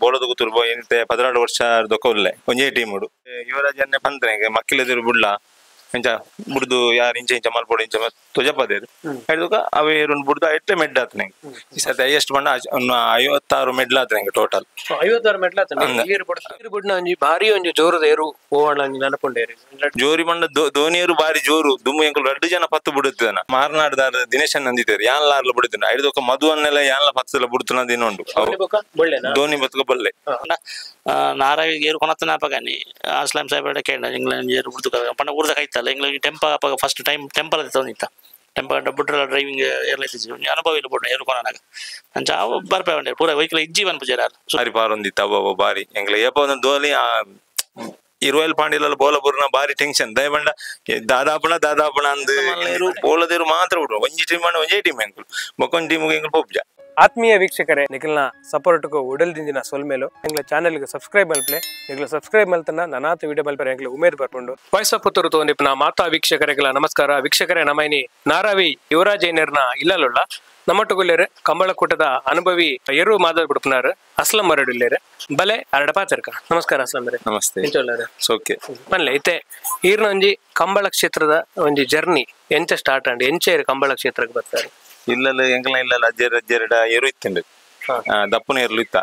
ಬೋಳದ ಗುತ್ತುರು ಇಂತೆ 12 ವರ್ಷ ದೊಕ್ಕವುಲ್ಲೆ ಒಂಜೇ ಟೀಮ್ ಯುವರಾಜನ್ನೇ ಪಂತ್ರೆ ಮಕ್ಕಿಲೆದಿರು ಬುಡ್ಲ ಇಂಚ ಬುಡ್ದು ಯಾರು ಇಂಚ ಇಂಚ ಮಲ್ಪೊಡು ಇಂಚ ತೊಜಪದೇರು ಹಿಡ್ದುಕ ಅವೇ ಬುಡ್ದು ಎಟ್ಟೆ ಮೆಡ್ ಆತನೆ ಈ ಸರ್ತಿ ಹೈಯೆಸ್ಟ್ ಬಣ್ಣ 56 ಮೆಡ್ಲ್ ಆತನೆ ಟೋಟಲ್ 56 ಮೆಡ್ಲ್ ಆತನೆ. ನೀರು ಬುಡ್ನ ಒಂಜಿ ಭಾರಿ ಒಂಜಿ ಜೋರದ ಏರು ಓವಣ್ಣ ಒಂಜಿ ನೆನಪುಂಡೇರು ಜೋರಿ ಬಂಡ ಧೋನಿಯರು ಬಾರಿ ಜೋರು ದುಮ್ಮು ಎಂಕುಲು 2 ಜನ ಪತ್ತು ಬಿಡುತ್ತಿದ್ದಾನ ಮಾರ್ನಾಡ್ದಾರ ದಿನೇಶನ್ ಅಂದಿದ್ದಾರೆ ಯಾನ್ಲ ಆರ್ಲ ಬಿಡುತ್ತಿನ ಹಿಡಿದೊಕ್ಕ ಮಧು ಅನ್ನೆಲ್ಲ ಯಾನ್ಲ ಪತ್ತಲ ಬಿಡುತ್ತಿನ ದಿನ ಉಂಡು ಧೋನಿ ಬತ್ತಕ ಬಲ್ಲೆ ನಾರಾವಿ ಏರು ಕೊನತ್ತನ ಅಪಗಾನಿ ಅಸ್ಲಾಂ ಸಾಹೇಬ್ ಕೇಂದ್ರ ಇಂಗ್ಲೆಂಡ್ ಏರು ಬಿಡ್ತು ಪಂಡ ಊರ್ದ ಕೈತಲ್ಲ ಇಂಗ್ಲೆಂಡ್ ಟೆಂಪ ಅಪಗ first time temple ತಂದಿತ್ತ tempo ಬುಡ್ರಲ್ಲ driving airlines ಅನುಭವ ಇಲ್ಲ ಬುಡ್ಡ ಏರು ಕೊನನಾಗ ಅಂಚ ಅವು ಬರ್ಪೆ ಬಂಡೆ ಪೂರ ವೆಹಿಕಲ್ ಇಜ್ಜಿ ಪನ್ಪುಜಾರ ಬಾರಿ ಪಾರೊಂದಿತ್ತ ಅಬ್ಬ ಬಾರಿ ಎಂಗ್ಲ ಏಪ ಒಂದು ದೋಲಿ ಇರುವಲ್ ಪಾಂಡಿಲ ಬೋಲ ಬುರ್ನ ಬಾರಿ ಟೆನ್ಷನ್ ದಯಬಂಡ ದಾದಾಪಣ ದಾದಾಪಣ ಅಂದ್ ಬೋಲದೇರು ಮಾತ್ರ ಬಿಡು ಒಂಜಿ ಟೀಮ್ ಅಂಡ ಒಂಜೇ ಟೀಮ್ ಎಂಕುಲು ಬೊಕ್ಕೊಂದು ಟೀಮ್ ಎಂಕುಲು ಪೋಪ್ಜ. ಆತ್ಮೀಯ ವೀಕ್ಷಕರೇ, ನಿಖಲ್ನ ಸಪೋರ್ಟ್ಗೂ ಉಡಲ್ದಿಂದಿನ ಸೊಲ್ಮೇಲು ಎಂಗ್ಲ ಚಾನೆಲ್ಗೆ ಸಬ್ಸ್ಕ್ರೈಬ್ ಮಲ್ಪಲೆ ನಿಗ್ಲ ಸಬ್ಸ್ಕ್ರೈಬ್ ಮಲ್ತನ ನನಾತ ವಿಡಿಯೋ ಮಲ್ಪರೆ ಎಂಗ್ಲ ಉಮೇದ್ ಬರ್ಪುಂಡು. ವಾಯ್ಸ್ ಆಫ್ ಪುತ್ತೂರು ತೋನಿಪ್ನ ಮಾತಾ ವೀಕ್ಷಕರಿಗೆಲ್ಲ ನಮಸ್ಕಾರ. ವೀಕ್ಷಕರೇ, ನಮೈನಿ ನಾರಾವಿ ಯುವರಾಜ್ ಐನರ್ನ ಇಲ್ಲಲುಳ್ಳ ನಮ್ಮಟ್ಟುಗುಲ್ಲೇರು ಕಂಬಳಕೂಟದ ಅನುಭವಿ ಎರು ಮಾಧವ್ ಬಿಡ್ಪುನಾರು ಅಸ್ಲಂ ಮರಡಿಲ್ಲೇರು ಬಲೆ ಅರಡ ಪಾಚರ್ಕ. ನಮಸ್ಕಾರ ಅಸ್ಲಂ ರೇ. ನಮಸ್ತೆ. ಓಕೆ ಪನ್ಲೆ ಇತ್ತೆ ಈರ್ನ ಒಂಜಿ ಕಂಬಳ ಕ್ಷೇತ್ರದ ಒಂಜಿ ಜರ್ನಿ ಎಂಚ ಸ್ಟಾರ್ಟ್ ಅಂಡ್ ಎಂಚ ಕಂಬಳ ಕ್ಷೇತ್ರಕ್ಕೆ ಬರ್ತಾರೆ? ಇಲ್ಲಲ್ಲ ಎಂಕಲ ಇಲ್ಲಲ್ಲ ಅಜ್ಜೆರ ಅಜ್ಜೆರಡ ಏರು ಇತ್ತಂಡು ದಪ್ಪನ ಏರ್ಲು ಇತ್ತ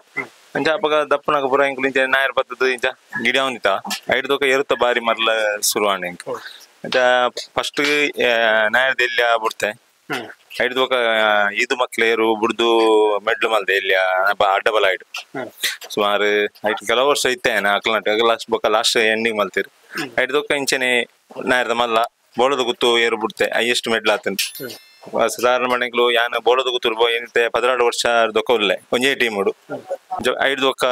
ಅಂಚ ಅಪಗ ದಪ್ಪನಾಗ ಪೂರ ಎಂಕುಲು ಇಂಚ ನಾಯರ್ ಬತ್ತದ ಇಂಚ ಗಿಡ ಒಂದಿತ್ತ ಐಡ್ ದೊಕ್ಕ ಏರುತ್ತ ಬಾರಿ ಮರ್ಲ ಶುರುವಾಣ ಎಂಕ ಅಂಚ ಫಸ್ಟ್ ನಾಯರ್ದ ಎಲ್ಲಿಯ ಬಿಡ್ತೆ ಐಡ್ ದೊಕ್ಕ ಈದು ಮಕ್ಳು ಏರು ಬುಡ್ದು ಮೆಡ್ಲು ಮಲ್ದೆ ಎಲ್ಲಿಯ ಅಡ್ಡಬಲ ಐಡು ಸುಮಾರು ಐಟ್ ಕೆಲವು ವರ್ಷ ಇತ್ತೆ ಅಕ್ಲ ಲಾಸ್ಟ್ ಬೊಕ್ಕ ಲಾಸ್ಟ್ ಎಂಡಿಂಗ್ ಮಲ್ತೀರಿ ಐಡ್ ದೊಕ್ಕ ಇಂಚನೆ ನಾಯರ್ದ ಮಲ್ಲ ಬೋಳದ ಗುತ್ತು ಏರು ಬಿಡ್ತೆ ಹೈಯೆಸ್ಟ್ ಮೆಡ್ಲ್ ಆತಂತ ಸಾಧಾರಣ ಮನೆಗಳು ಯಾನ ಬೋಳದ ಗುತ್ತುರು ಇಂತೆ 12 ವರ್ಷ ದೊಕ್ಕವುಲ್ಲೆ ಒಂಜೇ ಟೀಮ್ ಐದು ದೊಕ್ಕ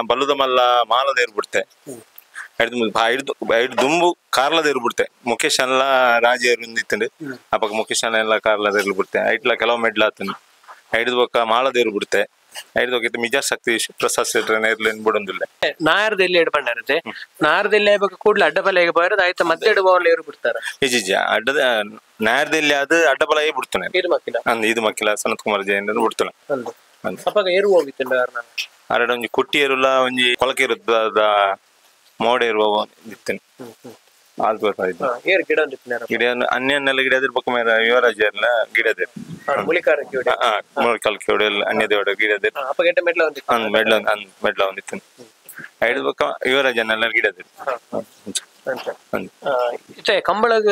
ಬಲ್ಲದ ಮಲ್ಲ ಮಾಲದ ಏರು ಬಿಡ್ತೆ ಐದು ಐದು ದುಂಬು ಕಾರ್ಲದ ಏರು ಬಿಡ್ತೆ ಮುಖೇಶ್ ಅಲ್ಲ ರಾಜ ಏರು ಇತ್ತಂಡು ಅಪಗ ಮುಖೇಶ್ ಅನ್ನ ಎಲ್ಲ ಕಾರ್ಲದ ಏರು ಬಿಡ್ತೆ ಐಟ್ಲ ಕೆಲವು ಮೆಡ್ಲ್ ಆತಂಡು ಐದು ಬೊಕ್ಕ ಮಾಲದ ಏರು ಬಿಡ್ತೆ ಐದು ದೊಕ್ಕ ಮಿಜಾರ್ ಶಕ್ತಿ ಪ್ರಸಾದ್ ಶೆಟ್ಟರ್ ನೇರ್ಲೇನ್ ಬಿಡೊಂದಿಲ್ಲ. ನಾಯರ್ದಲ್ಲಿ ಎಡ್ ಬಂಡಾರತೆ ನಾಯರ್ದಲ್ಲಿ ಆಯ್ಬೇಕು ಕೂಡ್ಲೆ ಅಡ್ಡಬಲ ಹೇಗೆ ಆಯ್ತಾ ಮಧ್ಯೆ ಎಡು ಏರು ಬಿಡ್ತಾರ? ಇಜ್ಜಿ ಅಡ್ಡದ ನಾಯರ್ದಲ್ಲಿ ಅದು ಅಡ್ಡಬಲ ಬಿಡ್ತಾನೆ ಅಂದ್ ಇದು ಮಕ್ಕಿಲ ಸನತ್ ಕುಮಾರ್ ಜೈನ್ ಬಿಡ್ತಾನೆ. ಅಪಗ ಏರು ಹೋಗಿತ್ತು ಅರಡ ಒಂಜಿ ಕುಟ್ಟಿ ಏರುಲ ಒಂಜಿ ಕೊಲಕೆ ಇರುತ್ತದ ಮೋಡೆ ಇರುವ ಇತ್ತೇನೆ ಗಿಡ ಅನ್ಯನ್ನೆಲ್ಲ ಗಿಡ ಬೊಕ್ಕ ಮೇರ ಯುವರಾಜ ಎಲ್ಲ ಗಿಡ ಅನ್ಯ ದೇವಡ ಗಿಡ ಮೆಡ್ಲ ಮೆಡ್ಲ ಒಂದಿತ್ತು ಐದು ಬೊಕ್ಕ ಯುವರಾಜನೆಲ್ಲ ಗಿಡ. ಕಂಬಳಗ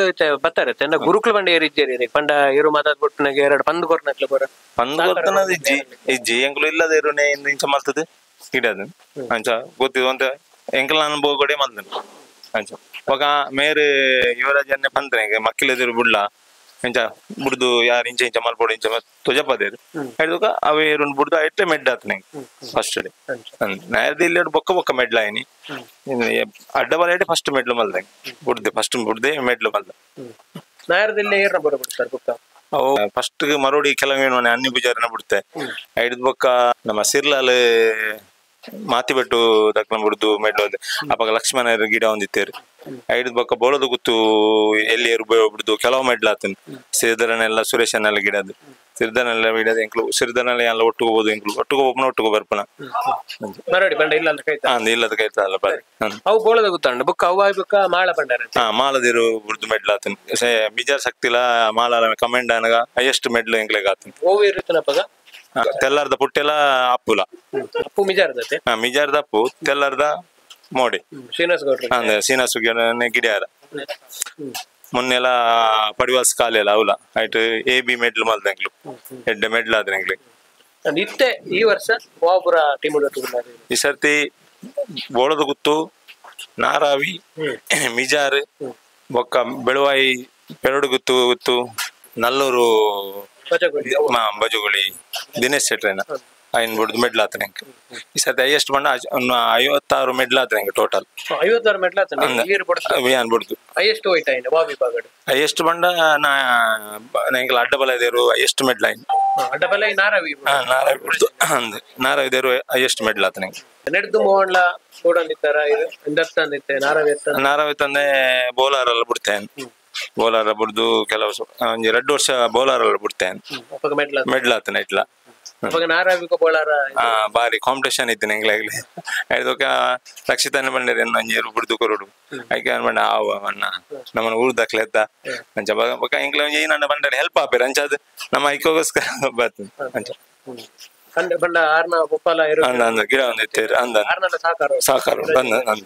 ಬತ್ತಾರೆ ಗುರುಕುಲ ಬಂಡ ಏರು ಇಜ್ಜೇರಿ ಪಂಡ ಏರು ಮಾತಾಡ್ಬಿಟ್ಟು ಎರಡು ಪಂದ್ ಕೊರ್ನಕ್ಲೆ ಬರ ಪಂದ್ ಕೊರ್ತನದ ಇಜ್ಜಿ ಇಜ್ಜಿ ಎಂಕುಲು ಇಲ್ಲದ ಏರುನೆ ಇಂಚ ಮಲ್ತದ ಗಿಡ ಅಂಚ ಗೊತ್ತಿದ್ ಒಂತ ಎಂಕಲ್ ಅನುಭವ ಕೂಡ ಮಲ್ದನು ಅಂಚ ఒక ಮೇರು ಯುವರಾಜನ್ನೇ ಪಂತ್ರೆ ಮಕ್ಕಿಲೆದಿರು ಬುಡ್ಲ ಇಂಚ ಬುಡ್ದು ಯಾರು ಇಂಚ ಇಂಚ ಮಲ್ಪೊಡು ಇಂಚ ತೊಜಪದೇರು ಹಿಡ್ದುಕ ಅವೇ ಬುಡ್ದು ಎಟ್ಟೆ ಮೆಡ್ ಆತನೆ ಫಸ್ಟ್ ಡೇ ನಾಯರ್ದ ಇಲ್ಲಿ ಬೊಕ್ಕ ಬೊಕ್ಕ ಮೆಡ್ಲ ಆಯ್ನಿ ಅಡ್ಡಬಲ ಇಟ್ಟು ಫಸ್ಟ್ ಮೆಡ್ಲು ಮಲ್ದೆ ಬುಡ್ದೆ ಫಸ್ಟ್ ಬುಡ್ದೆ ಮೆಡ್ಲು ಮಲ್ದ ನಾಯರ್ದಲ್ಲಿ ಏರ್ನ ಬರ ಬಿಡ್ತಾರೆ ಬೊಕ್ಕ ಅವು ಫಸ್ಟ್ ಮರೋಡಿ ಕೆಲವು ಅన్ని ಪೂಜಾರಿನ ಬಿಡ್ತೆ ಹಿಡ್ದು ಬೊಕ್ಕ ನಮ್ಮ ಸಿರ್ಲಾಲ್ ಮಾತಿಬೆಟ್ಟು ದಕ್ಕನ ಬಿಡ್ದು ಮೆಡ್ಲು ಅಪಗ ಲಕ್ಷ್ಮಣ ಗಿಡ ಒಂದಿತ್ತೇರು ಐದು ಬೊಕ್ಕ ಬೋಳದ ಗುತ್ತು ಎಲ್ಲಿ ಏರು ಬಿಡ್ದು ಕೆಲವು ಮೆಡ್ಲು ಆತನ್ ಸಿರಿಧರನೆಲ್ಲ ಸುರೇಶನೆಲ್ಲ ಗಿಡದು ಸಿರಿಧರನೆಲ್ಲ ಗಿಡದ ಎಂಕ್ಲು ಸಿರಿಧರನೆಲ್ಲ ಎಲ್ಲ ಒಟ್ಟು ಹೋಗ್ಬೋದು ಎಂಕ್ಲು ಒಟ್ಟಿಗೆ ಹೋಗ್ನ ಒಟ್ಟಿಗೆ ಬರ್ಪಣ ಇಲ್ಲದ ಕೈತ ಅಲ್ಲ ಬಾರಿ ಅವು ಬೋಳದ ಗುತ್ತಂಡು ಬೊಕ್ಕ ಅವು ಆಯ್ಬೇಕ ಮಾಳ ಬಂಡಾರ. ಹಾ ಮಾಲದಿರು ಬುಡ್ದು ಮೆಡ್ಲು ಆತನ್ ಬಿಜಾರ್ ಶಕ್ತಿಲ ಮಾಲ ಕಮೆಂಡ್ ಅನಗ ಹೈಯೆಸ್ಟ್ ಮೆಡ್ಲು ಎಂಕ್ಲೆಗ್ ಆತನ್ ತೆಲ್ಲಾರ್ದ ಪುಟ್ಟೆಲ್ಲ ಅಪ್ಪುಲ ಅಪ್ಪು ಮಿಜಾರ್ದತೆ ಮಿಜಾರ್ದ ಅಪ್ಪು ತೆಲ್ಲಾರ್ದ ಮೋಡಿ ಶ್ರೀನಿವಾಸ ಗಿಡಿಯಾರ ಮೊನ್ನೆಲ್ಲ ಪಡಿವಾಸ್ ಕಾಲೆಲ್ಲ ಅವಲ ಆಯ್ತು A B medal ಮಲ್ದಂಗ್ಲು ಎಡ್ಡೆ ಮೆಡ್ಲ್ ಆದ್ರಂಗ್ಲಿ. ಇತ್ತೆ ಈ ವರ್ಷ ವಾಪುರ ಟೀಮ್ ಈ ಸರ್ತಿ ಬೋಳದ ಗುತ್ತು ನಾರಾವಿ ಮಿಜಾರ್ ಬೊಕ್ಕ ಬೆಳುವಾಯಿ ಪೆರಡು ಗುತ್ತು ಗುತ್ತು ನಲ್ಲೂರು ಬಜುಗುಳಿ ದಿನೇಶ್ ಶೆಟ್ರೇನ ಐನ್ ಬುಡ್ದು ಮೆಡ್ಲ್ ಆತನೆ ಈ ಸರ್ತಿ ಹೈಯೆಸ್ಟ್ ಬಣ್ಣ 56 ಮೆಡ್ಲ್ ಆತನೆ ಟೋಟಲ್ 56 ಮೆಡ್ಲ್ ಆತನೆ ಬುಡ್ದು ಹೈಯೆಸ್ಟ್ ಹೋಯ್ತು ಹೈಯೆಸ್ಟ್ ಬಂಡ ನಾ ಎಂಕಲ ಅಡ್ಡಬಲ ದೇರು ಹೈಯೆಸ್ಟ್ ಮೆಡ್ಲ್ ಆಯ್ತು ಅಡ್ಡಬಲ ನಾರಾವಿ ನಾರಾವಿ ಬುಡ್ದು ಅಂದ್ ನಾರಾವಿ ದೇರು ಹೈಯೆಸ್ಟ್ ಮೆಡ್ಲ್ ಆತನೆ. ನೆಡ್ದು ಮೋಹನ್ಲ ನಾರಾವಿ ತಂದೆ ಬೌಲರ್ ಎಲ್ಲ ಬಿಡ್ತೇನೆ ಬೌಲರ್ ಬುಡ್ದು ಕೆಲವು ಒಂಜಿ 2 ವರ್ಷ ಬೌಲರ್ ಎಲ್ಲ ಬಿಡ್ತೇನೆ ಮೆಡ್ಲ್ ಆತನೆ ಇಟ್ಲ. ಅವಾಗ ನಾರಾವಿಕ ಬೋಳಾರ ಬಾರಿ ಕಾಂಪಿಟೇಷನ್ ಇತ್ತು ಎಂಗ್ಲಾಗ್ಲಿ ಐದೊಕ ರಕ್ಷಿತನ ಬಂಡೇರಿ ಒಂಜಿ ಎರು ಬುಡ್ದು ಕೊರಡು ಐಕೆ ಅನ್ಬಂಡ ಆವ ಅಣ್ಣ ನಮ್ಮನ ಊರು ದಾಖಲೆ ಎತ್ತ ಅಂಚ ಬೊಕ ಎಂಕ್ಲ ಒಂಜಿ ನನ್ನ ಬಂಡೇರಿ ಹೆಲ್ಪ್ ಆಪೇರು ಅಂಚಾದ್ ನಮ್ಮ ಐಕೋಗೋಸ್ಕರ ಬತ್ತು ಅಂಚ ಬಂಡ ಆರ್ನ ಪೊಪ್ಪಲ ಎರು ಅಂದ ಅಂದ ಗಿಡ ಒಂದು ಇತ್ತೇರು ಅಂದ ಆರ್ನಲ ಸಾಕಾರ ಸಾಕಾರ ಬಂದ ಅಂದ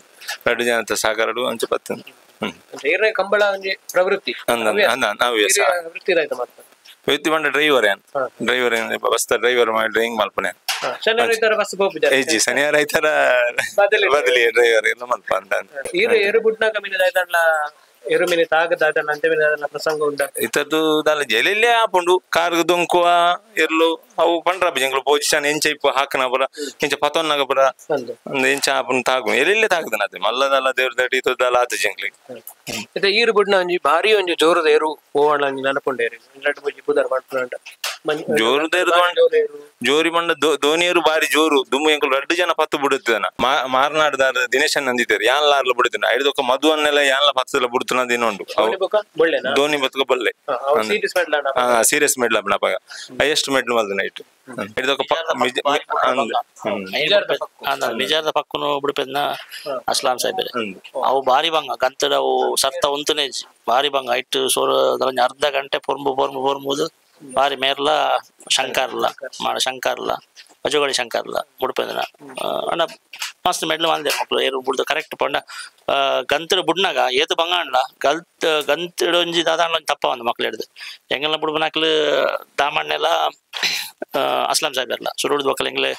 ರಡ್ಡು ಜನ ಸಾಕಾರಡು ಅಂಚ ಬತ್ತು ಏರ್ನ ಕಂಬಳ ಒಂಜಿ ಪ್ರವೃತ್ತಿ ಅಂದ ಅಂದ ನಾವು ವೃತ್ತಿ ರೈತ ಮಾತ್ರ ವ್ಯಕ್ತಿ ಬಂಡ ಡ್ರೈವರ್ ಏನ್ ಡ್ರೈವರ್ ಏನ್ ಬಸ್ ಡ್ರೈವರ್ ಮಾಡಿ ಡ್ರೈವಿಂಗ್ ಮಲ್ಪನೆ ಶನಿವಾರ ಐತಾರ ಬಸ್ ಪೋಪಿದ್ದಾರೆ ಏಜಿ ಶನಿವಾರ ಐತಾರ ಬದಲಿ ಡ್ರೈವರ್ ಎಲ್ಲ ಮಲ್ಪ ಅಂತ ಈರು ಎರು ಬುಡ್ನಾಗ ಮೀನು ದಾಯ್ತಲ್ಲ ಎರು ಮೀನು ತಾಗದಾಯ್ತಲ್ಲ ಅಂತೆ ಮೀನು ದಾದಲ್ಲ ಪ್ರಸಂಗ ಉಂಟ ಇತದ್ದು ದಾಲ ಜೈಲಲ್ಲೇ ಆಪುಂಡು ಕಾರ್ಗ್ ದೊಂಕುವ ಎರ್ಲು ಅವು ಪಂಡ್ರ ಎಂಗ್ಲು ಪೊಸಿಷನ್ ಎಂಚ ಇಪ್ಪ ಹಾಕನ ಪುರ ಎಂಚ ಪತೊನ್ನಾಗ ಪುರ ಅಂದ್ ಎಂಚ ಆಪುನ್ ತಾಗು ಎಲ್ಲೆಲ್ಲೇ ತಾಗದನ ಅದೇ ಮಲ್ಲದಲ್ಲ ದೇವ್ರ ದಡಿ ಇತದ್ದಲ್ಲ ಆತ ಜಂಗ್ಲಿ ಇತ್ತೆ ಈರು ಬುಡ್ನ ಒಂಜಿ ಭಾರಿ ಒಂಜಿ ಜೋರದ ಎರು ಓವಣ ಒಂಜಿ ನೆನಪುಂಡೇರಿ ರಡ್ಡ್ ಮೂಜಿ ಪುದರ್ ಪಂಡ್ಪುನಂಡ ಜೋರುದೇರು ಜೋರಿ ಮಂಡ ಧೋನಿಯರು ಬಾರಿ ಜೋರು ದುಮ್ಮು ಎಂಕುಲು ರಡ್ಡು ಜನ ಪತ್ತು ಬಿಡುತ್ತದನ ಮಾರ್ನಾಡ್ದಾರ ದಿನೇಶನ್ ನಂದಿದ್ದಾರೆ ಯಾನ್ಲ ಆರ್ಲ ಬಿಡುತ್ತಿನ ಐದೊಕ್ಕ ಮಧು ಅನ್ನೆಲ್ಲ ಯಾನ್ಲ ಪತ್ತದ ಬಿಡುತ್ತನ ದಿನ ಉಂಡು ಧೋನಿ ಬತ್ಕ ಬಲ್ಲೆ ಸೀರಿಯಸ್ ಮೆಡ್ಲ್ ಅಪ್ಪನ ಹೈಯೆಸ್ಟ್ ಮೆಡ್ಲ್ ಮಲ್ದ ನೈಟ್ ಐದೊಕ್ಕ ಬಿಜಾರದ ಪಕ್ಕನು ಬಿಡುಪೆದ್ನ ಅಸ್ಲಾಂ ಸಾಹೇಬ್ ಅವು ಬಾರಿ ಬಂಗ ಗಂತದ ಅವು ಸರ್ತ ಉಂತುನೇ ಬಾರಿ ಬಂಗ ಐಟ್ ಸೋರ ಅರ್ಧ ಗಂಟೆ ಪೊರ್ಂಬು ಪೊರ್ಂಬು ಪೊರ್ಂಬುದು ಬಾರಿ ಮೇರ್ಲ ಶಂಕರ್ಲ ಮಾಡ ಶಂಕರ್ಲ ಬಜುಗಳಿ ಶಂಕರ್ಲ ಬುಡ್ಪೆಂದನ ಅಂಡ ಮಸ್ತ್ ಮೆಡ್ಲ್ ಮಲ್ದೆ ಮಕ್ಳು ಏರು ಬುಡ್ದು ಕರೆಕ್ಟ್ ಪಂಡ ಗಂತಡು ಬುಡ್ನಾಗ ಏತು ಬಂಗಾಂಡ್ಲ ಗಲ್ತ್ ಗಂತಡು ಒಂಜಿ ದಾದಾಂಡ್ಲ ಒಂಜಿ ತಪ್ಪ ಒಂದು ಮಕ್ಳು ಹಿಡ್ದು ಎಂಗೆಲ್ಲ ಬುಡ್ಬನಾಕ್ಲು ದಾಮಣ್ಣೆಲ್ಲ ಅಸ್ಲಾಂ ಸಾಹೇಬರ್ಲ ಸುರುಡ್ದು ಬಕ್ಕಲ ಎಂಗ್ಲೆ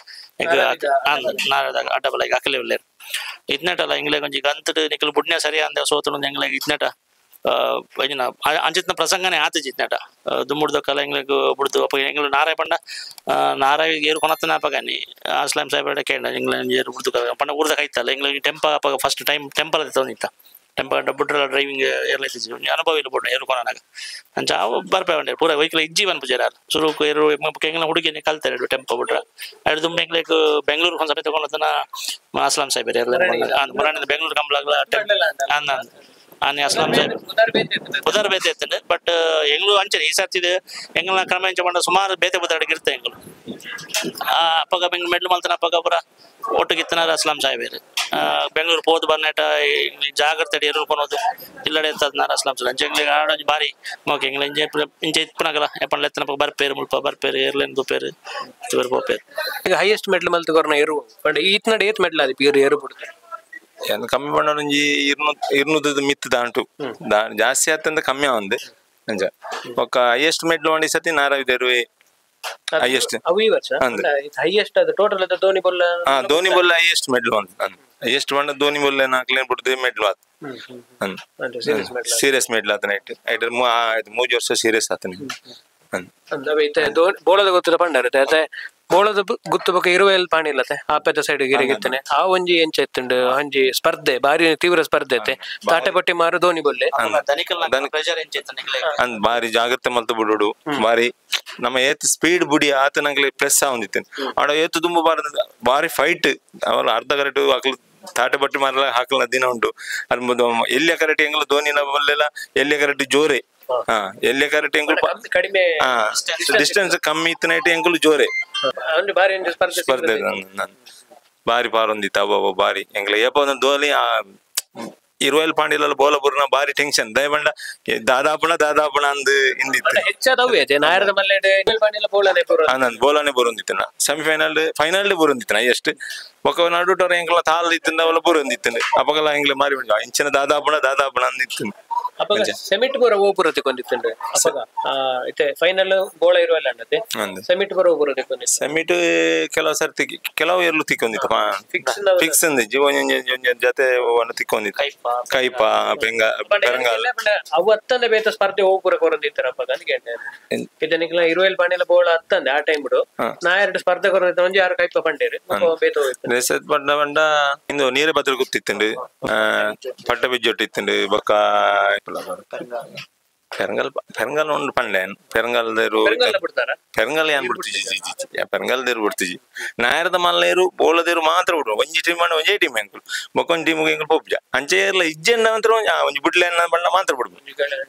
ನಾರದ ಅಡ್ಡ ಬಲ ಈಗ ಅಕಲೆ ಉಲ್ಲೇರು ಇತ್ನೆಟಲ್ಲ ಎಂಗ್ಲೆ ಒಂಜಿ ಗಂತಡು ನಿಕಲು ಬುಡ್ನೆ ಸರಿ ಅಂದೆ ಸೋತುಂಡು ಎಂಗ್ಲೆ ಇತ್ನೆಟ ಅಂಚಿತ್ನ ಪ್ರಸಂಗನೇ ಆತ ಜಿತ್ನಾಟ ದುಮ್ಮುಡ್ದ ಕಲ ಎಂಗ್ಲಿಗ್ ಬುಡ್ದು ಅಪ್ಪ ಎಂಗ್ಲು ನಾರಾಯ ಪಂಡ ನಾರಾಯ ಏರು ಕೊನತ್ತನ ಅಪ್ಪಗಾನಿ ಅಸ್ಲಾಂ ಸಾಹೇಬ್ ಕೇಂದ್ರ ಎಂಗ್ಲ ಏರು ಬುಡ್ದು ಪಂಡ ಊರ್ದ ಕೈತಲ್ಲ ಎಂಗ್ಲ ಟೆಂಪ ಅಪ್ಪ first time temple ತಂದಿತ್ತ tempo ಬುಡ್ರಲ್ಲ driving ಏರ್ಲೈಸ್ ಅನುಭವ ಇಲ್ಲ ಬುಡ್ಡ ಏರು ಕೊನನಾಗ ಅಂಚ ಅವು ಬರ್ಪೆ ಬಂಡೆ ಪೂರ ವೆಹಿಕಲ್ ಇಜ್ಜಿ ಪನ್ಪುಜಾರ ಸುರುಕು ಏರು ಎಂಗ್ಲ ಹುಡುಗಿ ಕಲ್ತಾರೆ ಟೆಂಪೋ ಬುಡ್ರ ಅಡ್ ದುಮ್ಮ ಎಂಗ್ಲಿಗ್ ಬೆಂಗಳೂರು ಒಂದ್ ಸಮೇತ ಕೊನತ್ತನ ಅಸ್ಲಾಂ ಸಾಹೇಬ್ ಮುರಾಣಿಂದ ಬೆಂಗಳೂರು ಕಂಬಲಾಗ್ಲ ಅಂದ ಆನೆ ಅಸ್ಲಾಂ ಸಾಹೇಬ್ ಪುದರ್ ಬೇತೆ ಇರ್ತದೆ ಬಟ್ ಎಂಗ್ಳು ಅಂಚನೆ ಈ ಸರ್ತಿದ ಎಂಗ್ಲ ಕ್ರಮ ಎಂಚ ಪಂಡ ಸುಮಾರು ಬೇತೆ ಪುದರ್ಡಿಗೆ ಇರುತ್ತೆ ಎಂಗ್ಳು ಅಪ್ಪಗ ಬೆಂಗ್ ಮೆಡ್ಲು ಮಲ್ತನ ಅಪ್ಪಗ ಪುರ ಒಟ್ಟಿಗೆ ಅಸ್ಲಾಂ ಸಾಹೇಬ್ ಬೆಂಗಳೂರು ಪೋದು ಬರ್ನೇಟ ಜಾಗ್ರತೆ ಎರು ಕೊನೋದು ಇಲ್ಲಡೆ ಇರ್ತದ ಅಸ್ಲಾಂ ಸಾಹೇಬ್ ಅಂಚೆ ಎಂಗ್ಲಿಗೆ ಆಡೊಂಜಿ ಬಾರಿ ಓಕೆ ಎಂಗ್ಲ ಇಂಚೆ ಇಂಚೆ ಇಪ್ಪನಗಲ ಎಪ್ಪಂಡ್ಲ ಎತ್ತನಪ್ಪ ಬರ್ಪೇರು ಮುಲ್ಪ ಬರ್ಪೇರು ಏರ್ಲೇನ್ ದುಪೇರು ತುಪೇರು ಪೋಪೇರು ಈಗ ಹೈಯೆಸ್ಟ್ ಮೆಡ್ಲ್ ಮಲ್ತು ಕೊರ್ನ ಎರು ಪಂಡ ಈತ್ನಡೆ ಏತ್ ಮೆಡ್ಲ್ ಅದು ಏರು ಏರು ಬಿಡ್ತಾರೆ ಕಮ್ಮಿ ಪಂಡ ಒಂಜಿ ಇರ್ನೂದು ಮಿತ್ತು ದಾಂಟು ಜಾಸ್ತಿ ಆತಂದ ಕಮ್ಮಿ ಆವಂದೆ ಅಂಚ ಬೊಕ್ಕ ಹೈಯೆಸ್ಟ್ ಮೆಡ್ಲ್ ಒಂಡಿ ಸತಿ ನಾರಾವಿದೇರು ಹೈಯೆಸ್ಟ್ ಹೈಯೆಸ್ಟ್ ಅದು ಟೋಟಲ್ ಅದು ಧೋನಿ ಬೊಲ್ಲ ಧೋನಿ ಬೊಲ್ಲ ಹೈಯೆಸ್ಟ್ ಮೆಡ್ಲ್ ಒಂದು ಹೈಯೆಸ್ಟ್ ಪಂಡ ಧೋನಿ ಬೊಲ್ಲ ನಾಕ್ಲೇನ್ ಬಿಡ್ದು ಮೆಡ್ಲ್ ಆತ ಸೀರಿಯಸ್ ಮೆಡ್ಲ್ ಆತ ನೈಟ್ ಐಟ್ ಮೂಜಿ ವರ್ಷ ಸೀರಿಯಸ್ ಆತನ ಬೋಳದ ಗೊತ್ತದ ಪಂಡಾರ ಬೋಳದ ಗುತ್ತು ಬೊಕ ಇರುವೆಲ್ ಪಾಣಿ ಇಲ್ಲತೆ ಆಪೆದ ಸೈಡ್ ಗಿರಿಗಿತ್ತನೆ ಆ ಒಂಜಿ ಎಂಚ ಇತ್ತುಂಡು ಒಂಜಿ ಸ್ಪರ್ಧೆ ಬಾರಿ ತೀವ್ರ ಸ್ಪರ್ಧೆ ಐತೆ ತಾಟೆಪಟ್ಟಿ ಮಾರು ಧೋನಿ ಬೊಲ್ಲೆ ಅಂದ್ ಬಾರಿ ಜಾಗ್ರತೆ ಮಲ್ತು ಬಿಡುಡು ಬಾರಿ ನಮ್ಮ ಏತ್ ಸ್ಪೀಡ್ ಬುಡಿ ಆತ ನಂಗೆ ಪ್ರೆಸ್ ಆವಂದಿತ್ತೇನೆ ಆಡ ಏತು ತುಂಬ ಬಾರಿ ಬಾರಿ ಫೈಟ್ ಅವರ ಅರ್ಧ ಕರೆಕ್ಟ್ ಹಾಕ್ಲು ತಾಟೆ ಬಟ್ಟಿ ಮಾರಲ್ಲ ಹಾಕಲ ದಿನ ಉಂಟು ಅದು ಎಲ್ಲಿಯ ಕರೆಕ್ಟ್ ಎಂಗ್ಲ ಧೋನಿನ ಬಲ್ಲೆಲ್ಲ ಎಲ್ಲಿಯ ಕರೆಕ್ಟ್ ಜೋರೆ ಎಲ್ಲಿಯ ಕರೆಕ್ಟ್ ಎಂಗುಲು ಕಡಿಮೆ ಡಿಸ್ಟೆನ್ಸ್ ಕಮ್ಮಿ ಇತ್ತು ನೈಟ್ ಎಂಗುಲು ಜೋರೆ ಸ್ಪರ್ಧೆ ಬಾರಿ ಪಾರೊಂದಿತ್ತು ಅಬ್ಬಬ್ಬ ಬಾರಿ ಎಂಗ್ಲ ಏಪ ಒಂದು ಧೋನಿ ಇರುವೆಲ್ ಪಾಂಡಿಲ ಬೋಲ ಬುರ್ನ ಬಾರಿ ಟೆನ್ಷನ್ ದಯಬಂಡ ದಾದಾಪುಣ ದಾದಾಪುಣ ಅಂದ್ ಇಂದಿತ್ತು ಬೋಲನೆ ಬರುಂದಿತ್ತು ಸೆಮಿಫೈನಲ್ ಫೈನಲ್ ಬರುಂದಿತ್ತು ಹೈಯೆಸ್ಟ್ ಬೊಕ ನಡುಟೋರ ಎಂಗ್ಲ ತಾಲ್ ಇತ್ತಿಂದ ಅವಲ ಬರುಂದಿತ್ತು ಅಪಗಲ ಎಂಗ್ಲ ಮಾರಿ ಇಂಚಿನ ದಾದಾಪುಣ ದಾದಾಪುಣ ಅಂದಿತ್ತು ಅಪಗ ಸೆಮಿಟ್ ಪೂರ ಓಪುರ ತಿಕ್ಕೊಂಡಿತ್ತುಂಡು ಅಪಗ ಇತ್ತೆ ಫೈನಲ್ ಬೋಳ ಇರುವಲ್ಲ ಅಂಡತೆ ಸೆಮಿಟ್ ಪೂರ ಓಪುರ ತಿಕ್ಕೊಂಡಿತ್ತು ಸೆಮಿಟ್ ಕೆಲವು ಸರ್ತಿ ಕೆಲವು ಎರ್ಲು ತಿಕ್ಕೊಂಡಿತ್ತು ಫಿಕ್ಸ್ ಅಂದೆ ಜೀವನ ಜೊತೆ ತಿಕ್ಕೊಂಡಿತ್ತು ಕೈಪ ಬೆಂಗ ಬೆರಂಗಾಲ್ ಅವು ಅತ್ತಂದೆ ಬೇತ ಸ್ಪರ್ಧೆ ಓಪುರ ಕೊರಂದಿತ್ತರ ಅಪಗ ಅನ್ಗೆ ಇದನಿಕ್ಲ ಇರುವೆಲ್ ಪಾಣಿಲ ಬೋಳ ಅತ್ತಂದೆ ಆ ಟೈಮ್ ಬಿಡು ನಾ ಎರಡು ಸ್ಪರ್ಧೆ ಕೊರಂದಿತ್ತ ಒಂಜಿ ಆರು ಕೈಪ ಪಂಡೇರು ಬೇತ ಹೋಯ್ತು ಬಂಡ ಬಂಡ ಇಂದು ನೀರೇ ಬದಲು ಗೊತ್ತಿತ್ತುಂಡು ಪಟ್ಟ ಬಿಜ್ಜೊಟ್ಟಿತ್ತುಂಡು ಬೊಕ್ಕ ಪೆರಂಗಲ್ ಪೆರಂಗಲ್ ಉಂಡು ಪಂಡೆ ಪೆರಂಗಲ್ ದೇರು ಪೆರಂಗಲ್ ಏನ್ ಬಿಡ್ತಿಜಿ ಪೆರಂಗಲ್ ದೇರು ಬಿಡ್ತಿಜಿ ನಾಯರದ ಮಲ್ಲೇರು ಬೋಲದೇರು ಮಾತ್ರ ಬಿಡು ಒಂಜಿ ಟೀಮ್ ಅಂಡ ಒಂಜೇ ಟೀಮ್ ಎಂಕುಲು ಬೊಕ್ಕೊಂಜಿ ಟೀಮ್ ಎಂಕುಲು ಪೋಪುಜ ಅಂಚೆ ಏರ್ಲ ಇಜ್ಜೆಂಡ ಮಾತ್ರ ಒಂಜಿ ಬಿಡ್ಲೆ ಬಣ್ಣ ಮಾತ್ರ ಬಿಡ್ಬು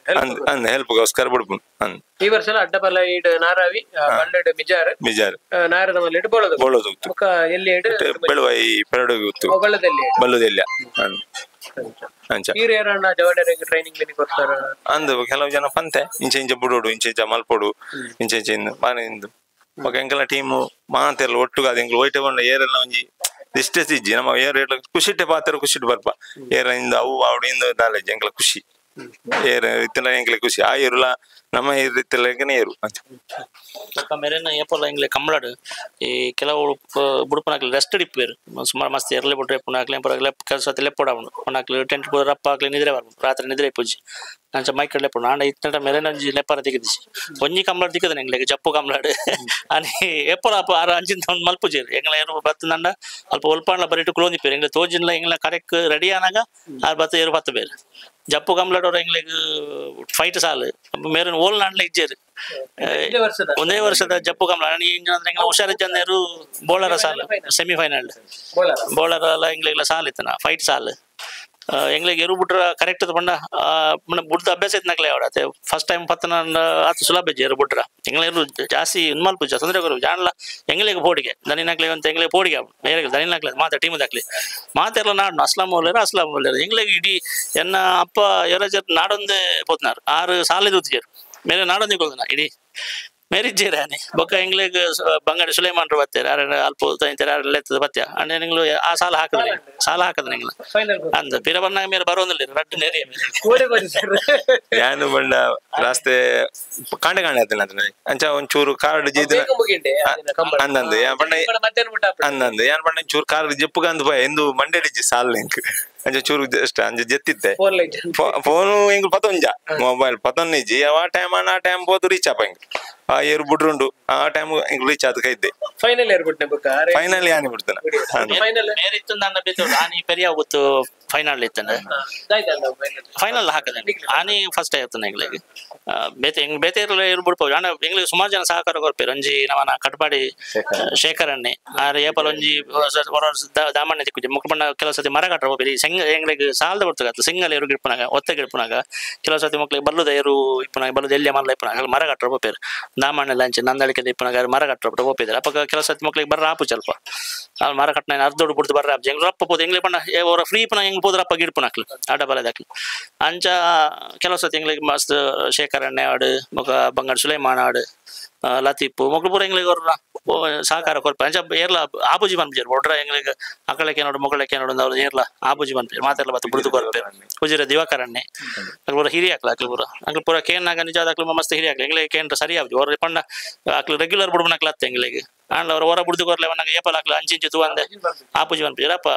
ಅಂದ್ ಹೆಲ್ಪ್ಗೋಸ್ಕರ ಬಿಡ್ಬು ಅಂದ್ ಈ ವರ್ಷ ಅಡ್ಡಪಲ್ಲ ಇಡ್ ನಾರಾವಿ ಬಲ್ಲೆಡ್ ಮಿಜಾರ್ ಮಿಜಾರ್ ನಾಯರದ ಮಲ್ಲೆಡ್ ಬೋಳದು ಬೋಳದು ಬೊಕ್ಕ ಎಲ್ಲಿ ಬೆಳುವೈ ಪೆರಡು ಗೊತ್ತು ಬಳ್ಳದಲ್ಲಿ ಬಲ್ಲದೆಲ್ಲ ಅಂಚ ಹಿರಿಯರನ್ನ ಜವಾಡರಿಗೆ ಟ್ರೈನಿಂಗ್ ಬೇನಿ ಕೊಡ್ತಾರ ಅಂದು ಕೆಲವು ಜನ ಪಂತೆ ಇಂಚೆ ಇಂಚೆ ಬುಡೋಡು ಇಂಚೆ ಇಂಚೆ ಮಲ್ಪೋಡು ಇಂಚೆ ಇಂಚೆ ಇಂದು ಬಾರಿ ಇಂದು ಬೊಕ ಎಂಕಲ ಟೀಮ್ ಮಾತೆಲ್ಲ ಒಟ್ಟುಗಾದ ಎಂಕುಲು ಒಯ್ಟೆ ಬಂಡ ಏರೆಲ್ಲ ಒಂಜಿ ದಿಷ್ಟೆ ಇಜ್ಜಿ ನಮ್ಮ ಏರ್ ಖುಷಿಟ್ಟೆ ಪಾತ್ರ ಖುಷಿಟ್ಟು ಬರ್ಪ ಏರ ಇಂದು ಅವು ಆವಡು ಇಂದು ದಾಲೇಜ್ ಎಂಕಲ ಖುಷಿ ಏರ್ ಇತ್ತೆಲ್ಲ ಎಂಕಲ ಖುಷಿ ಆ ಏರುಲ ನಮ್ಮ ಏರು ಇತ್ತೆಲ್ಲ ಏರು ಅಂಚ ಮೇರೆನ ಏಪಲ್ಲ ಎಂಗ್ಲೆ ಕಂಬಳಾಡು ಈ ಕೆಲವು ಬುಡುಪನಾಕ್ಲಿ ರೆಸ್ಟ್ ಇಪ್ಪೇರು ಸುಮಾರು ಮಸ್ತ್ ಎರ್ಲೆ ಬಿಟ್ರೆ ಪುನಾಕ್ಲೆ ಪರಗ್ಲೆ ಕೆಲಸ ಲೆಪ್ಪೋಡ ಪುನಾಕ್ಲಿ ಟೆಂಟ್ ಪೂರ ರಪ್ಪ ಹಾಕ್ಲಿ ನಿದ್ರೆ ಬರ್ಬೋದು ರಾತ್ರಿ ನಿದ್ರೆ ಪೂಜಿ ಅಂಚ ಮೈಕ್ ಲೆಪ್ಪೋಡು ಆಂಡ ಇತ್ತಂಟ ಮೇರೆನ ಒಂಜಿ ಲೆಪ್ಪರ ತಿಕ್ಕದಿಸಿ ಒಂಜಿ ಕಂಬಳಾಡು ತಿಕ್ಕದ ಎಂಗ್ಲೆಗ್ ಜಪ್ಪು ಕಂಬಳಾಡು అని ಏಪಲ ಅಪ್ಪ ಆರು ಅಂಚಿನ ಮಲ್ಪುಜೇರು ಎಂಗ್ಲ ಏರು ಬತ್ತಂಡ ಅಲ್ಪ ಒಲ್ಪಾಂಡ್ಲ ಬರಿಟು ಕುಲೋಂದಿಪ್ಪೇರು ಎಂಗ್ಲೆ ತೋಜಿನ್ಲ ಎಂಗ್ಲ ಕರೆಕ್ಟ್ ರೆಡಿ ಆನಾಗ ಆರು ಬತ್ತ ಏರು ಬತ್ತ ಬೇರೆ ಜಪ್ಪು ಕಂಬಳಾಡೋರು ಎಂಗ್ಲೆಗ್ ಫೈಟ್ ಸಾಲು ಮೇರೆನ ಓಲ್ ನಾಡ್ಲ ಇಜ್ಜೇರು ಒಂದೇ ವರ್ಷದ ಜಪ್ಪು ಕಮಲ ಹುಷಾರಿಜ್ಜಂದೇರು ಬೋಳರ ಸಾಲು ಸೆಮಿಫೈನಲ್ ಬೋಳರ ಎಲ್ಲ ಎಂಗ್ಲೆಗ್ಲ ಸಾಲ್ ಇತ್ತನ ಫೈಟ್ ಸಾಲು ಎಂಗ್ಲೆಗ್ ಎರು ಬಿಟ್ರ ಕರೆಕ್ಟ್ ಪಂಡ ಬುಡ್ದ ಅಭ್ಯಾಸ ಇತ್ತು ಅವಡ ಫಸ್ಟ್ ಟೈಮ್ ಪತ್ತನ ಆತು ಸುಲಭ ಎರು ಬಿಟ್ರ ಎಂಗ್ಲೇರು ಜಾಸ್ತಿ ಉನ್ಮಲ್ಪುಜ ತೊಂದರೆ ಕೊರು ಜಾಣಲ ಎಂಗ್ಲೆಗ್ ಪೋಡಿಗೆ ದನಿನಾಕ್ಲೆ ಅಂತ ಎಂಗ್ಲೆಗ್ ಪೋಡಿಗೆ ಬೇರೆ ದನಿನಾಕ್ಲೆ ಮಾತಾ ಟೀಮ್ ದಾಕ್ಲಿ ಮಾತೆಲ್ಲ ನಾಡು ಅಸ್ಲಾಂ ಒಲ್ಲೇರು ಅಸ್ಲಾಂ ಒಲ್ಲೇರು ಎಂಗ್ಲೆಗ್ ಇಡೀ ಎನ್ನ ಅಪ್ಪ ಎರ ನಾಡೊಂದೇ ಪೋತ್ನಾರು ಆರು ಸಾಲೆ ದೂತಿಜೇರು ಮೇರೆ ನಾಡೊಂದಿ ಕೊಲ್ದನ ಇಡೀ ಮೇರಿಜ್ಜೇರ ಆನೆ ಬೊಕ್ಕ ಎಂಗ್ಲೆಗ್ ಬಂಗಾಡಿ ಸುಲೈಮಾನ್ ಬತ್ತೇರು ಆರ ಅಲ್ಪ ತೈತಾರೆ ಆರ ಲೆತ್ತದ ಬತ್ಯ ಅಂಡ ಎಂಗ್ಲು ಆ ಸಾಲ ಹಾಕದ್ರೆ ಸಾಲ ಹಾಕದ ಎಂಗ್ಲ ಅಂದ ಪಿರ ಬನ್ನಾಗ ಮೇರೆ ಬರೋದಿಲ್ಲ ರಡ್ಡು ನೆರಿಯ ಯಾನು ಬಂಡ ರಾಸ್ತೆ ಕಾಂಡೆ ಕಾಂಡೆ ಆತನ ಅಂಚ ಒಂಚೂರು ಕಾರ್ಡ್ ಜೀದ ಅಂದಂದು ಯಾನ್ ಬಂಡ ಅಂದಂದು ಯಾನ್ ಬಂಡ ಚೂರು ಕಾರ್ಡ್ ಜಪ್ಪುಗಂದು ಪೋಯ ಎಂದು ಮಂಡೆಡಿಜ್ಜಿ ಸಾಲ್ ಎಂಕ್ ಅಂಚ ಚೂರು ಜಸ್ಟ್ ಅಂಚ ಜೆತ್ತಿತ್ತೆ ಫೋನು ಎಂಕ್ ಪತೊಂಜ ಮೊಬೈಲ್ ಪತೊನ್ನಿಜ್ಜಿ ಆ ಟೈಮ್ ಆ ಟೈಮ್ ಪೋತು ರೀಚ್ ಆಪ ಎಂಕ್ ಆ ಏರು ಬುಡ್ರುಂಡು ಆ ಟೈಮ್ ಎಂಕ್ ರೀಚ್ ಆದ ಕೈದ್ದೆ ಫೈನಲ್ ಏರ್ ಬಿಟ್ನೆ ಬೊಕ್ಕ ಫೈನಲ್ ಯಾನಿ ಬಿಡ್ತಾನೆ ಫೈನಲ್ ಮೇರೆ ಇತ್ತು ನನ್ನ ಬಿತ್ತು ಆನಿ ಪೆರಿಯ ಗೊತ್ತು ಫೈನಲ್ ಇತ್ತಂದ್ರೆ ಫೈನಲ್ ಹಾಕದ ಆನಿ ಫಸ್ಟ್ ಆಯ್ತಾನೆ ಎಂಗ್ಲಿಗೆ ಬೇತೆ ಹೆಂಗ್ ಬೇತೆ ಇರು ಬಿಡ್ಬೋದು ಅಣ್ಣ ಎಂಗ್ಲಿಗೆ ಸುಮಾರು ಜನ ಸಹಕಾರ ಕೊರ್ಪೇರು ಒಂಜಿ ನಮ್ಮನ ಕಟ್ಪಾಡಿ ಶೇಖರಣ್ಣೆ ಆರ್ ಏಪಲ್ ಒಂಜಿ ದಾಮಣ್ಣ ತಿಕ್ಕುಜಿ ಮುಖಬಣ್ಣ ಕೆಲವು ಸತಿ ಮರ ಕಟ್ಟ ಹೋಗ್ಬೇರಿ ಸೆಂಗ ಎಂಗ್ಲಿಗೆ ಸಾಲದ ಬರ್ತದೆ ಸಿಂಗಲ್ ಏರು ಗಿಡ್ಪನಾಗ ಒತ್ತ ಗಿಡ್ಪನಾಗ ಕೆಲವು ಸತಿ ಮಕ್ಳಿಗೆ ಬಲ್ಲುದ ಏರು ಇಪ್ಪನಾಗ ಬಲ್ಲದ ಎಲ್ಲಿ ಮಲ್ಲ ಇಪ್ಪನಾಗ ಮರ ಕಟ್ಟ ಹೋಗ್ಬೇರು ದಾಮಣ್ಣ ಲಂಚ್ ನಂದಳಿಕೆ ಇಪ್ಪನಾಗ ಮರ ಕಟ್ಟ ಹೋಗ್ತಿದ್ದಾರೆ ಅಪ್ಪ ಕೆಲವು ಸತಿ ಮಕ್ಳಿಗೆ ಬರ್ರ ಆಪು ಸ್ವಲ್ಪ ಅಲ್ಲಿ ಮರ ಕಟ್ಟನ ಅರ್ಧೋಡು ಬಿಡ್ದು ಬರ್ರ ಆಪು ಎಂಗ್ಲ ರಪ್ಪ ಪೋದು ಎಂಗ್ಲಿ ಬಣ್ಣ ಅವರ ಫ್ರೀ ಪನ ಹೆಂಗ್ ಪೋದ್ರಪ್ಪ ಗಿಡ್ಪನಾಕ್ಲು ಆಟ ಬಲದಾಕ್ಲು ಅಂಚ ಕೆಲವು ಸತಿ ಎಂಗ್ಲಿಗೆ ಮಸ್ತ್ ಶೇಖರಣ್ಣೆ ಆಡು ಮೊಕ ಬಂಗಾರ ಸುಲೈಮಾನ್ ಆಡು ಲತೀಪು ಮೊಕ್ಳು ಪೂರ ಎಂಗ್ಲಿಗೆ ಅವ್ರ ಸಹಕಾರ ಕೊರ್ಪ ಅಂಚ ಏರ್ಲ ಆಪುಜಿ ಪನ್ಪಿಜರು ಒಡ್ರ ಎಂಗ್ಲಿಗೆ ಅಕಳಕ್ಕೆ ನೋಡು ಮೊಗಳಕ್ಕೆ ನೋಡು ಅವ್ರು ಏರ್ಲ ಆಪುಜಿ ಪನ್ಪಿಜರು ಮಾತೆಲ್ಲ ಬತ್ತು ಬುಡ್ದು ಕೊರ್ಪೇರು ಉಜಿರ ದಿವಾಕರಣ್ಣೆ ಅಕ್ಲು ಪೂರ ಹಿರಿಯ ಹಾಕ್ಲ ಅಕ್ಲು ಪೂರ ಅಕ್ಲು ಪೂರ ಕೇನ್ನಾಗ ನಿಜ ಅಕ್ಲು ಮಸ್ತ್ ಹಿರಿಯ ಹಾಕ್ಲಿ ಎಂಗ್ಲಿಗೆ ಕೇಂದ್ರ ಸರಿ ಆಪುಜಿ ಅವ್ರ ಪಂಡ ಅಕ್ಲು ರೆಗ್ಯುಲರ್ ಬುಡ್ಬನಕ್ಲ ಅತ್ತೆ ಎಂಗ್ಲಿಗೆ ಆಂಡ್ಲ ಅವ್ರ ಹೊರ ಬುಡ್ದು ಕೊರ್ಲೆ ನಂಗೆ ಏಪಲ್ ಹಾಕ್ಲು ಅಂಚಿಂಚು ತೂವಂದೆ ಆಪುಜಿ ಪನ್ಪಿಜರು ಅಪ್ಪ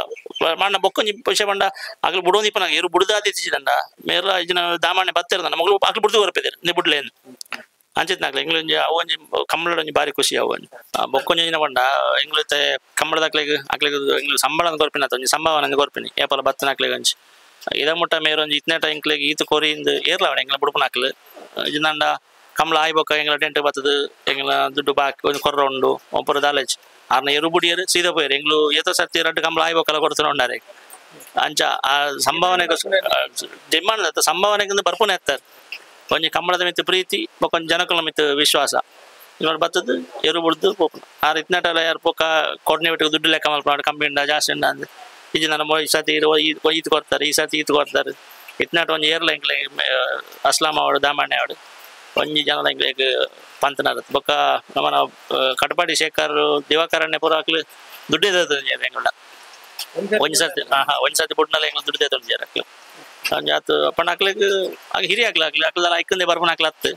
ಮಣ್ಣ ಬೊಕ್ಕೊಂಜಿ ಪೈಸೆ ಬಂಡ ಅಕ್ಲು ಬುಡೋದಿಪ್ಪ ನಂಗೆ ಏರು ಬುಡ್ದಾದಿತ್ತಿದಂಡ ಮೇರ್ಲ ಇಜಿನ ದಾಮಣ್ಣೆ ಬತ್ತಿರ್ದ ಮಗಳು ಅಕ್ಲು ಬುಡ್ದು ಕೊರ್ಪಿದ್ದಾರೆ ನೀ ಬುಡ್ಲೇನು ಅಂಚಿತ್ನಾಕ್ಲೆ ಎಂಗ್ಲ ಒಂಜಿ ಅವು ಒಂಜಿ ಕಂಬಳಡ್ ಒಂಜಿ ಬಾರಿ ಖುಷಿ ಅವು ಒಂಜಿ ಬೊಕ್ಕೊಂಜಿ ಬಂಡ ಎಂಗ್ಲತೆ ಕಂಬಳದಾಕ್ಲೆಗ್ ಅಕ್ಲೆಗ್ ಎಂಗ್ಲು ಸಂಬಳ ಕೊರ್ಪಿನ ಒಂಜಿ ಸಂಭಾವನೆ ಕೊರ್ಪಿನಿ ಏಪಲ ಬತ್ತನಾಕ್ಲೆಗ್ ಒಂಜಿ ಇದ ಮುಟ್ಟ ಮೇರ್ ಒಂಜಿ ಇತ್ನೇಟ ಎಂಕ್ಲೆಗ್ ಈತ ಕೊರಿಯಿಂದ ಏರ್ಲವಣ ಎಂಗ್ಲ ಬುಡುಪನಾಕ್ಲು ಇಜಿನಂಡ ಕಂಬಳ ಆಯ್ಬೊಕ್ಕ ಎಂಗ್ಲ ಟೆಂಟ್ ಬತ್ತದು ಎಂಗ್ಲ ದುಡ್ಡು ಬಾಕಿ ಒಂಜಿ ಕೊರ್ರ ಉಂಡು ಒಬ್ಬರು ದಾಲೇಜ್ ಆರ್ನ ಎರು ಬುಡಿಯರು ಸೀದಾ ಪೋಯರು ಎಂಗ್ಲು ಏತೋ ಸರ್ತಿ ರಡ್ಡು ಕಂಬಳ ಆಯ್ಬೊಕ್ಕಲ್ಲ ಕೊಡ್ತಾನೆ ಉಂಡಾರೆ ಅಂಚ ಆ ಸಂಭಾವನೆ ಡಿಮಾಂಡ್ ಸಂಭಾವನೆಗಿಂತ ಬರ್ಪುನೆ ಎತ್ತಾರೆ ಒಂಜಿ ಕಂಬಳದ ಮಿತ್ತು ಪ್ರೀತಿ ಬೊಕ್ಕೊಂಜಿ ಜನಕುಲ ಮಿತ್ತು ವಿಶ್ವಾಸ ಇವಾಗ ಬತ್ತದು ಎರು ಬುಡ್ದು ಪೋಪುನ ಆ ಇತ್ನಾಟಲ ಯಾರು ಪೋಕ ಕೊಡ್ನೆ ಬಿಟ್ಟು ದುಡ್ಡು ಲೆಕ್ಕ ಮಲ್ಪನಾಡು ಕಮ್ಮಿ ಉಂಡ ಜಾಸ್ತಿ ಉಂಡ ಅಂದ್ ಇಜ್ಜಿ ನನ್ನ ಈ ಸತಿ ಈತ್ ಕೊಡ್ತಾರೆ ಈ ಸತಿ ಈತ್ ಕೊಡ್ತಾರೆ ಇತ್ನಾಟ ಒಂಜಿ ಏರ್ಲ ಎಂಕ್ಲೆ ಅಸ್ಲಾಂ ಅವಡು ದಾಮಣ್ಣೆ ಅವಡು ಒಂಜಿ ಜನಲ ಎಂಕ್ಲೆಗ್ ಪಂತನಾರ ಬೊಕ್ಕ ನಮ್ಮನ ಕಟಪಾಡಿ ಶೇಖರ್ ದಿವಾಕರಣ್ಣೆ ಪೂರ ಹಾಕ್ಲು ದುಡ್ಡು ಎಂಗ್ಲ ಒಂಜಿ ಸತಿ ಒಂಜಿ ಸತಿ ಬುಡ್ನಲ್ಲ ಎಂಗ್ಲ ದುಡ್ಡು ದೇತೊಂದು ಹಾಕ್ಲು ಆತು ಪಂಡ ಅಕ್ಲೆಗ್ ಆಗ ಹಿರಿಯ ಆಗ್ಲ ಆಗ್ಲಿ ಅಕ್ಲದಲ್ಲ ಐಕಂದೆ ಬರ್ಪುನ ಹಾಕ್ಲ ಅತ್ತು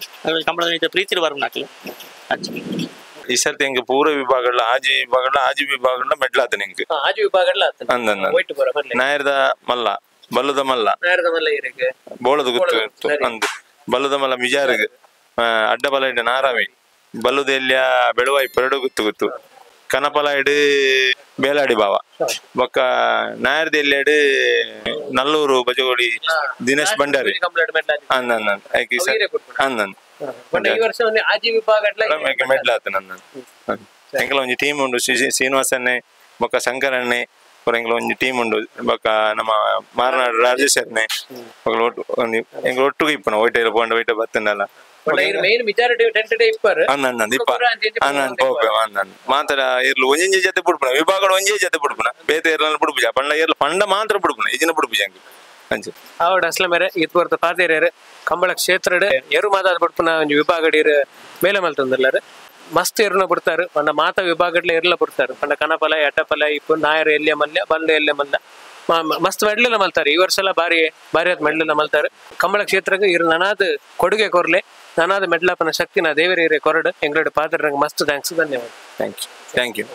ಕಂಬಳದ ಮೀತ ಪ್ರೀತಿಲಿ ಬರ್ಪುನ ಹಾಕ್ಲು ಈ ಸರ್ತಿ ಎಂಕ್ ಪೂರ ವಿಭಾಗಗಳ ಆಜಿ ವಿಭಾಗಗಳ ಆಜಿ ವಿಭಾಗಗಳ ಮೆಡ್ಲಾತನ ಎಂಕ್ ಆಜಿ ವಿಭಾಗಗಳ ಅಂದ ನಾಯರ್ದ ಮಲ್ಲ ಬಲ್ಲದ ಮಲ್ಲ ಬೋಳದ ಗುತ್ತು ಅಂದ್ ಬಲ್ಲದ ಮಲ್ಲ ಮಿಜಾರ್ಗ್ ಅಡ್ಡ ಬಲ ಇಡ ನಾರಾವಿ ಬಲ್ಲದ ಎಲ್ಲಿಯ ಬೆಳುವಾಯಿ ಪೆರಡು ಗುತ್ತು ಗುತ್ತು ಕನಪಲ ಇಡು ಬೇಲಾಡಿ ಬಾವ ಬೊಕ್ಕ ನಾಯರ್ದ ಎಲ್ಲೆಡು ನಲ್ಲೂರು ಬಜಗೋಡಿ ದಿನೇಶ್ ಭಂಡಾರಿ. ಕಂಪ್ಲೇಂಟ್ ಮೆಡ್ಲ. ಅಂದ ಅಂದ ಐಕ್ ಅವು ಈರೆ ಕೊಡ್ಪುನ? ಅಂದ. ಪಂಡ ಈ ವರ್ಷ ಒಂಜಿ ಆಜಿ ವಿಭಾಗಡ್ಲ ಮೆಡ್ಲ ಆತ ನನ್ನ. ಎಂಕಲ ಒಂಜಿ ಟೀಮ್ ಉಂಡು, ಶ್ರೀನಿವಾಸನ್ನೇ ಬೊಕ್ಕ ಶಂಕರಣ್ಣೆ ಪೂರ ಎಂಕಲ ಒಂಜಿ ಟೀಮ್ ಉಂಡು. ಬೊಕ್ಕ ನಮ್ಮ ಮಾರನಾಡು ರಾಜೇಶರ್ನೆ ಬೊಕ್ಕ ಒಟ್ಟು ಒಂಜಿ ಎಂಕಲ ಒಟ್ಟುಗು ಇಪ್ಪುನ ಒಯ್ಟೆ ಪೋಂಡ ಒಯ್ಟೆ ಬತ್ತಂಡಲ್ಲ. ಮೇನ್ ಮೆಜಾರಿಟಿ ಟೆಂಟ್ ಡೇ ಇಪ್ಪರ್. ಅಂದ ಅಂದ ಇಪ್ಪ ಅಂದ ಪೋಪೆ ಅಂದ ಮಾತ್ರ ಇರ್ಲು ಒಂಜೊಂಜಿ ಜೊತೆ ಬುಡ್ಪುನ ವಿಭಾಗಡ್ ಒಂಜೇ ಜೊತೆ ಬುಡ್ಪುನ ಬೇತೆ ಇರ್ಲನ್ನ ಬುಡ್ಪುಜ ಪಂಡ ಇರ್ಲು ಪಂಡ ಮಾತ್ರ ಬುಡ್ಪುನ ಇಜಿನ ಬುಡ್ಪುಜ ಎಂಕ್ ಅಂಚ. ಆವಡ್ ಅಸ್ಲಮೇರೆ ಇತ್ ಬರ್ತ ಪಾತೇರಿಯರು ಕಂಬಳ ಕ್ಷೇತ್ರಡ್ ಎರು ಮಾತಾದ್ ಬುಡ್ಪುನ ಒಂಜಿ ವಿಭಾಗಡ್ ಮೇಲೆ ಮಲ್ತೊಂದುಲ್ಲೆರ್. ಮಸ್ತ್ ಎರುನ ಬುಡ್ತಾರ್ ಪಂಡ ಮಾತ ವಿಭಾಗಡ್ಲ ಎರ್ಲ ಬುಡ್ತಾರ್ ಪಂಡ ಕನಪಲ ಎಟ್ಟಪಲ ಇಪ್ಪು ನಾಯರ್ ಎಲ್ಯ ಮಲ್ಲ ಬಂದ ಎಲ್ಯ ಮಲ್ಲ ಮಸ್ತ್ ಮೆಡ್ಲೆಲ ಮಲ್ತಾರೆ. ಈ ವರ್ಷ ಎಲ್ಲ ಬಾರಿ ಬಾರಿ ಆದ್ ಮೆಡ್ಲೆಲ ಮಲ್ತಾರೆ. ಕಂಬಳ ಕ್ಷೇತ್ರಗ್ ಇರು ನನಾದ್ ಕೊಡುಗೆ ಕೊರ್ಲೆ ನನಾದ್ ಮೆಡ್ಲಪನ ಶಕ್ತಿನ ದೇವರ ಕೊರಡು ಎಂಗ್ಲಡ್ ಪಾತ್ರ ಮಸ್ತ್ thanks, ಧನ್ಯವಾದ. Thank you, thank you.